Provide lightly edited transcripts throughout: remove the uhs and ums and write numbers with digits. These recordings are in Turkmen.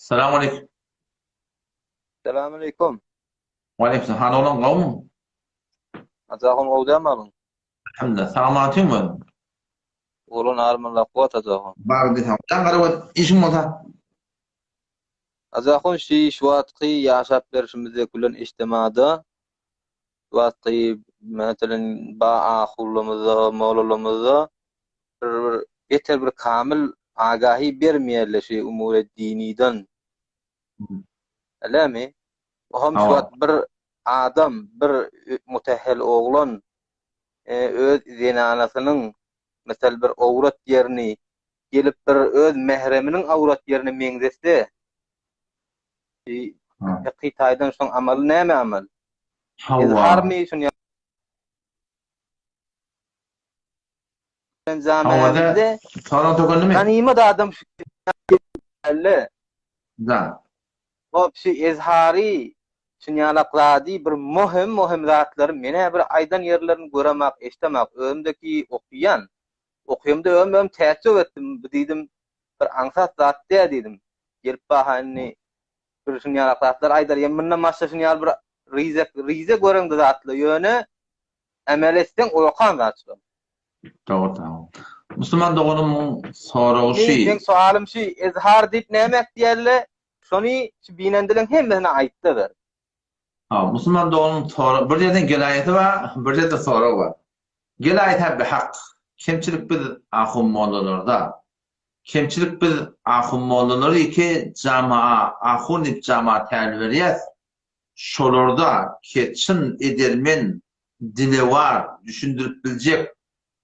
Salam aleýkum. Salam aleýkum. Waleýkim salam. Hany oglan gowmy? Ajagyň gowy dämi alyň? Alhamdulillah. Sag-aman otyrmy? Oglan armylla kuwwat ajagyň. Bar diýseň. Jan garagöz işiň bolsa. Ajagyň şi şu wagtky ýaşap berşimizde gülen ijtimada şu wagtky meselen ba ahullamyzda, mollalamyzda bir bir beter bir kamil agahi bermeýärler şu umure diniden. Älemi? Oham şu wagt bir adam, bir mutehhel oglan öz zenanasynyň mysal bir owrat ýerini gelip bir öz mähreminiň awrat ýerine meňzetse fykhy taýdan şoň amaly näme amal? Izharmy şuny Hawada sorag tökendimi? Ganymat adam şu elle. Da. Hop şu ezhary şunýalak zady bir möhüm möhüm zatlary menä bir aýdan ýerlerini göremak eşdemak özümdeki okýan. Okyamda özüm özüm täjjüp etdim bu diýdim bir aňsat zat däl diýdim. Gelip baha indi bir şunýalak zatlar aýdar ýa mundan başga şunýal bir rize rize göreňde zatlar ýöne Emel etseň ulakan zat şol. Dogry tamam. Musulman doganymyň soragy şi. Meň soalym şi ezhar diýip näme etýärle şony şu binendeleň hemmesine aýtda ber. Ha musulman doganymyň sorag bir ýerden gelaýeti bar bir ýerde sorag bar. Gelaýet bi hak. Kemçilik biz ahun mollalarda. Kemçilik biz ahun mollalary ki jamaa ahun diýip jamaa täl berýäs. Şolarda ke çyn edermen, dilewar, düşündirip biljek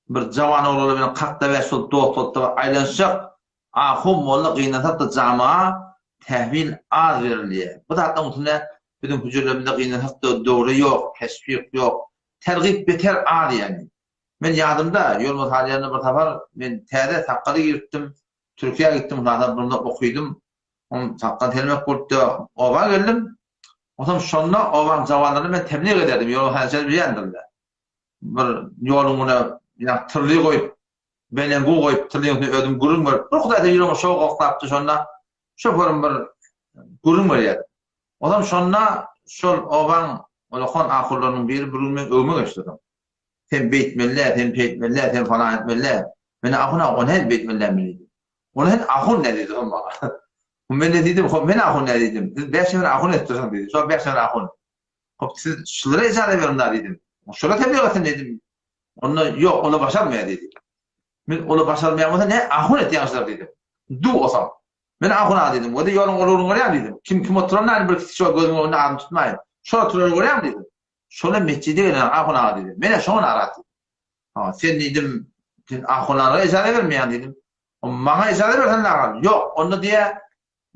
bir jawan oglanlar bilen kakda-bäş bolup dost bolup da aýlanyşjak ahun molla gynansak-da jamaa tähwil az berilýär. Bu zatlaryň üstünde biziň hüjrelerimizde gynansak-da döwre ýok, teşwik ýok. Tergip beter az ýagny. Men ýadymda, Ýolmaz Halyýanda bir sapar men täze sakgaly giripdim, Türkiýä gitdim, Hunasa bunda okydym. Oň sakgal selmek bolupdy. Oba geldim. Onsoň şonda obaň jawanlaryna men teblig ederdim. Ýoluň hänçäni bilýändirler. Bir ýoluň güne ýa tyrly goýup, belengu goýup, tyrlyň üstüne özüm gürrüň berip, bir hudaýsa ýüregime şo goklapdy şonda. Şoförüm bir gürrüň berýärdi. Onsoň şonda şol obaň ulakan ahurlarynyň biri bir gün meň öňüme geçdi soň. Sen beýtmeli däl, sen peýtmeli däl, sen falan etmeli däl. Men ahun aga, ony hä beýtmeli däl men diýdim. Ony sen ahun nä diýdi hom maňa. Men ne diýdim, hop men ahun nä diýdim. Siz bäş nefer ahun etdirsiň diýdi. Şol bäş nefer ahun. Hop siz şulara ijaza beriň da diýdim. Şolara tebliğ etsin diýdim. Onda ýok, ola başarmaýar diýdi. Men ola başarmaýan bolsa ne ahun etýän şular diýdim. Du osam. Men ahun aga diýdim. Wede ýoluň oluryny görýän diýdim. Kim kim oturan näme bir kişi şo gözüň öňünde adyny tutmaýyn. Şol oturany görýän diýdim. Şola metjide gelen ahun aga diýdim. Menä şoňa narat diýdim. Ha, sen diýdim, sen ahunlara ijaza bermeýäň diýdim. O maňa ijaza bersen nagal. Ýok, onda diýä,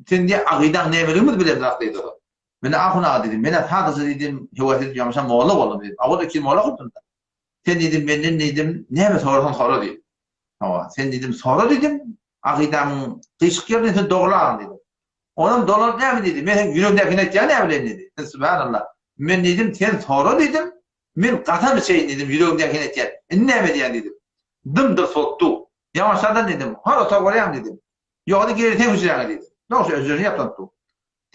sen diýä agydaň nämeligimiz bilemzok diýdi o. Men ahun aga diýdim, menä sadaja diýdim, höwes edip ýaňyşa molla boldum diýdim. Awal iki ýyl molla okupdym da. Sen diýdim, menden diýdim, näme sorasaň sora diýdim. Hawa, sen diýdim, sora diýdim, agydaň gyşyk ýerini sen dogrularyn diýdim. Onam dolanyp näme diýdi, men seň ýüregiňdäkini aýtýan näme bilen diýdi. Subhanallah. Men diýdim, sen sora diýdim, Men gasam içeýin diýdim, ýüregimdäkini aýtýan. Indi näme edýäň diýdim. Dym-dyrs bolupdy. Ýaňaşlardan diýdim, Hor otag bolýaň diýdim. Ýogsa girer seň hüjräňe diýdim. Dogry, hüjresini ýaplanypdy.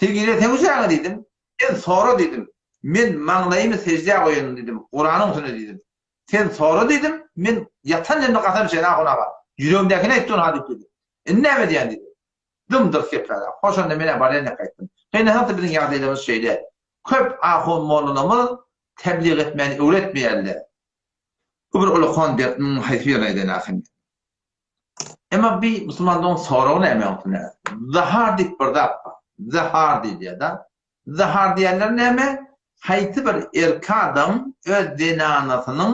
Sen girer seň hüjräňe diýdim. Sen sora diýdim. Men maňlaýymy seždä goýan diýdim, Kuranyň üstüne diýdim. Sen sora diýdim, men ýatan ýerimde gasam içeýin, ahun aga. Ýüregimdäkini aýtdyn ha diýip diýdim. Indi näme edýäň diýdim. Dym-dyrs geplädi. Hoş onda men-ä barýan ýaka aýtdym. Gynansak-da biziň ýagdaýlarymyz şeýle. Köp ahun-mollalarymyz teblig etmäni öwretmeýärler. Bu bir ulakan dert, munuň haýsy birini aýdaýyn ahyryn. Emma bi musulmanlaryň soragy näme öňküne? Zahar diýip bir zat bar. Zahar diýilýär-de. Zahar diýenleri näme? Haýsy bir erkek adam öz zenanasynyň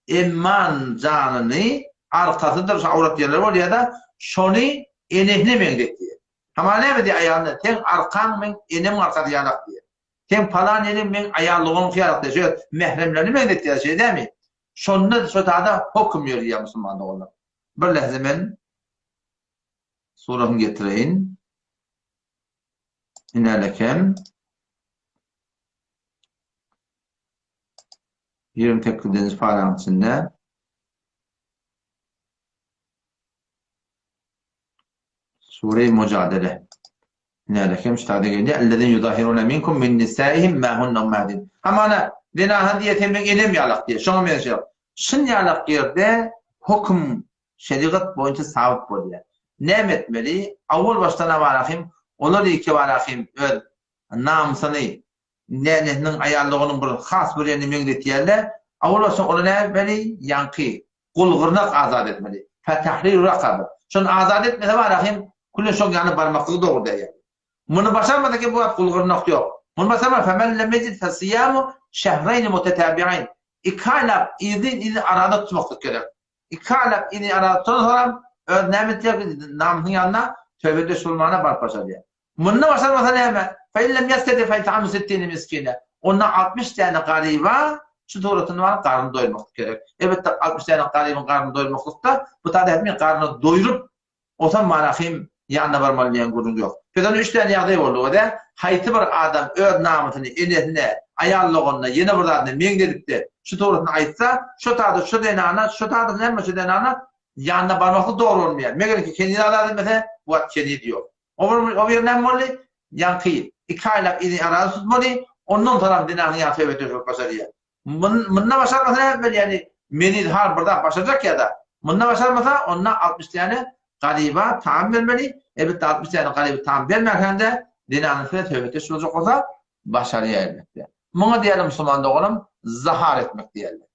emman janyny arkasydyr, şu awrat ýerleri bolýar-da, şony enesine meňzetýär. Hamana näme diýýär aýalyna, seň arkaň meň enemiň arkasy ýalak diýýär. Seň palan ýeriň meň aýal doganymyňky ýalak diýýär. Şo mähremlerini meňzetýär, şeý dämi? Şonda şo zada höküm ýörýär musulman doganlar. Bir lähze men suratyny getireýin. Inälekem. 28-nji paraň içinde. Sure-i Mujadele. Näle hem şu taýda gelýär, Ellezine yuzahiruna minkum min nisaihim ma hunna ummahatihim. Hamana zenana diýýär, sen meň enem ýalak diýýär. Şoňa meňzeş. Şun ýalak ýerde höküm şerigat boýunça sabyt bolýar. Näme etmeli? Awwal başdan awarahym olar ikibara hem öz namysyny nänesiniň aýallygynyň bir has bir ýerine meňzetýärler. Awwal başdan olar näme etmeli? Ýaňky gul-gyrnak azat etmeli. Fetahriru rakaba. Şony azat etmese barahym küllen şoň ýanyna barmaklygy dogry däl ýaly. Muny başarmasa ki bu wagt gul-gyrnak ýok. Muny başarmasa femen lem yejid fesiýamu şehreýni mutetabi'aýn. Iki aýlap yzly-yzly araza tutmaklyk gerek. Iki aýlap yzly araza tutandan soňram öz näme etjek namysynyň ýanyna töbe edeş bolmana baryp başarýar. Munda başarmasa näme? Fe in lem ýestedi fe it'amu sittine miskine. Onda 60 däne garyba şu suratyny baryp garnyny doýurmaklyk gerek. Elbetde 60 däne garybyň garnyny doýurmaklykda bu taýda hemme garnyny doýrup Osam Manahym ýanyna barmaly diýen gürrüň ýok. Biz onda üç däne ýagdaý boldy o-da, haýsy bir adam öz namysyny enesine, aýal doganyna, ýene bir zadyna meňzedip-de şu suratyny aýtsa, şo taýda şo zenana, şo taýda näme şo zenana ýanyna barmaklyk dogry bolmaýar. Meger ki keniz azat etmese, bu wagt keniz ýok. O bir o bir näme boldy? Ýaňky iki aýlap yzy arazy tutmaly, ondan soňam zenanyň ýany söhbetdeş bolup başarýar. Munda başarmasa näme etmeli? Ýagny meni har bir zat başarjak ýa-da munda başarmasa onda 60 däne garyba tagam bermeli. Elbetde 60 däne garyba tagam bermänkäň-de zenanyň bilen söhbetdeş boljak bolsa başarýar elbetde. Muňa diýerler musulman doganym zahar etmek diýerler.